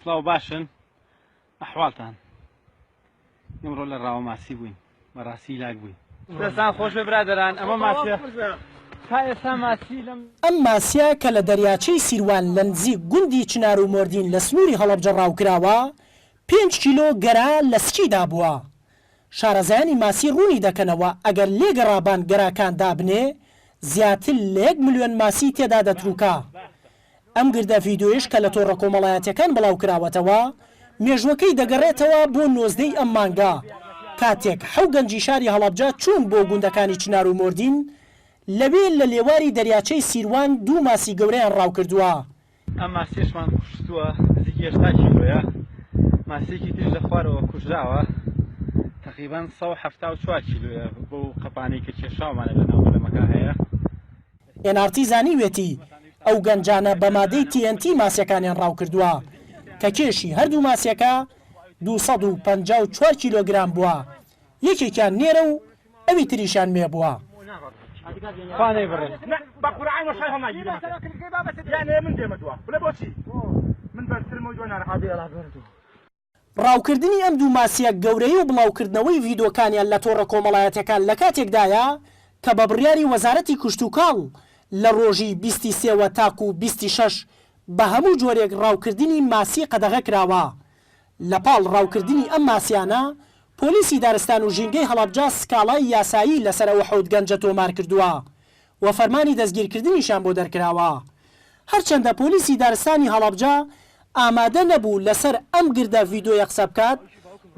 سڵاو باشن ئەحواڵتان ئمڕۆ لە ڕاوە ماسی بووین بەڕاستی لاک بووین دەستان خۆش بێ برادەران ئەمە ماسیە تا ئێستا ماسی لەم ئەم ماسیە کە لە دەریاچەی سیروان لە نزیک گوندی چنار و مۆردین لە سنووری هەڵەبجە ڕاوکراوە، پێنج کیلۆ گەرا لە سکیدا بووە. شارەزایانی ماسی ڕوونی دەکەنەوە ئەگەر لێگەڕابان گەراکان دابنێ زیاتر لە یەک ملیۆن ماسی تێدا دەتروکا. ئەم گردە ڤیدیۆیەش کە لە تۆڕە کۆمەڵایەتیەکان بڵاوکراوەتەوە، مێژووەکەی دەگەڕێتەوە بۆ 19 ی ئەم مانگە، کاتێک حەو گەنجی شاری هەڵەبجە چوون بۆ گوندەکانی چنار و مۆردین، لەوێ لە لێواری دەریاچەی سیروان دوو ماسی گەورەیان ڕاوکردووە. ئەم ماسیەشمان کوشتووە نزیکی 80 کیلۆیە، ماسیەکی تریش لە خوارەوە کوژراوە تەقریبەن 174 کیلۆیە بەو قەپانەی کە کێشاومانە لەناو بەلەمەکە هەیە. ئێن ئاڕ تی زانیویەتی ئەو گەنجانە بە مادەی تی ئێن تی ماسیەکانیان ڕاوکردووە کە کێشی هەردوو ماسیەکە 254 کیلۆگرام بووە، یەکێکیان نێرە و ئەوی تریشیان مێ بووە. ڕاوکردنی ئەم دوو ماسییە گەورەیە و بڵاوکردنەوەی ڤیدۆکانیان لە تۆڕە کۆمەڵایەتیەکان لەکاتێکدایە کە بە بڕیاری وەزارەتی کشتوکاڵ لە ڕۆژی بیست ی سێوە تاکو بیست ی شەش بە هەموو جۆرێک ڕاوکردنی ماسی قەدەغە کراوە. لەپاڵ ڕاوکردنی ئەم ماسیانە، پۆلیسی دارستان و ژینگەی هەڵەبجە سکاڵای یاسایی لەسەر ئەو حەوت گەنجە تۆمارکردووە و فەرمانی دەستگیرکردنیشیان بۆ دەرکراوە. هەرچەندە پۆلیسی دارستانی هەڵەبجە ئامادە نەبوو لەسەر ئەم گردە ڤیدۆیە قسە بکات،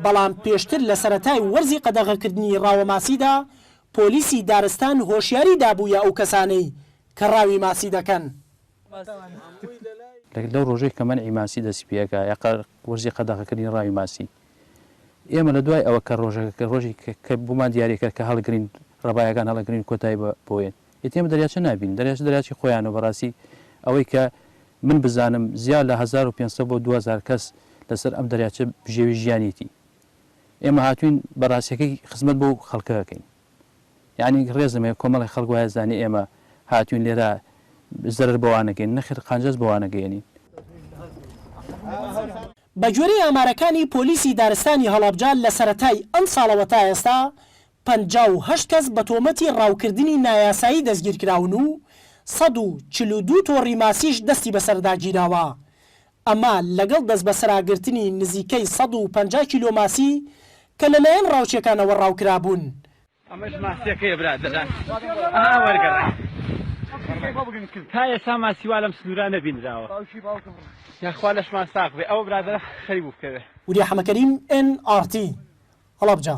بەڵام پێشتر لە سەرەتای وەرزی قەدەغەکردنی ڕاوەماسیدا پۆلیسی دارستان هۆشیاری دابوویە ئەو کەسانەی کە ڕاوی ماسی دەکەن. لەو ڕۆژەی کە مەنعی ماسی دەستی پێ ئەکا یا وەرزی قەدەغەکردنی ڕاوی ماسی ئێمە لە دوای ئەوە کە ڕۆژەکە کە ڕۆژی کە بۆمان دیاری کرد کە هەڵگرین ڕەبایەکان هەڵەگرین کۆتایی بە بۆیێن ئیتر ئێمە دەریاچە نابینین دەریاچە دەریاچەی خۆیانە و بەڕاستی ئەوەی کە من بزانم زیاد لە 1500 بۆ 2000 کەس لەسەر ئەم دەریاچە بژێوی ژیانیەتی ئێمە هاتوین بە ڕاستیەکەی خزمەت بۆ خەڵکە ئەکەین یانی ڕێزم هەیە کۆمەڵێک خەڵک وایە زانی ئێمە هاتوین لێرە زەرەر بەوان ئەگەین نەخێر قانجاز بەوان ئەگەیەنین. بەگوێرەی ئامارەکانی پۆلیسی دارستانی هەڵەبجە لە سەرەتای ئەمساڵەوە تا ئێستا 58 کەس بە تۆمەتی ڕاوکردنی نایاسایی دەستگیرکراون و 142 تۆڕی ماسیش دەستی بەسەردا گیراوە، ئەمە لەگەڵ دەستبەسەراگرتنی نزیکەی 150 کیلۆ ماسی کە لەلایەن ڕاوچیەکانەوە ڕاوکرابوون. ئەمەش ماسیەکەیە برادەران ئەها وەرگەڕا تا ئێستا ماسی وا لەم سنوورە نەبینراوە یاخوا لەشمان ساغ بێ ئەوە برادەرە خەریک بوو بکەوێ. وریا حەمەکەریم، ئێن ئاڕ تی، هەڵەبجە.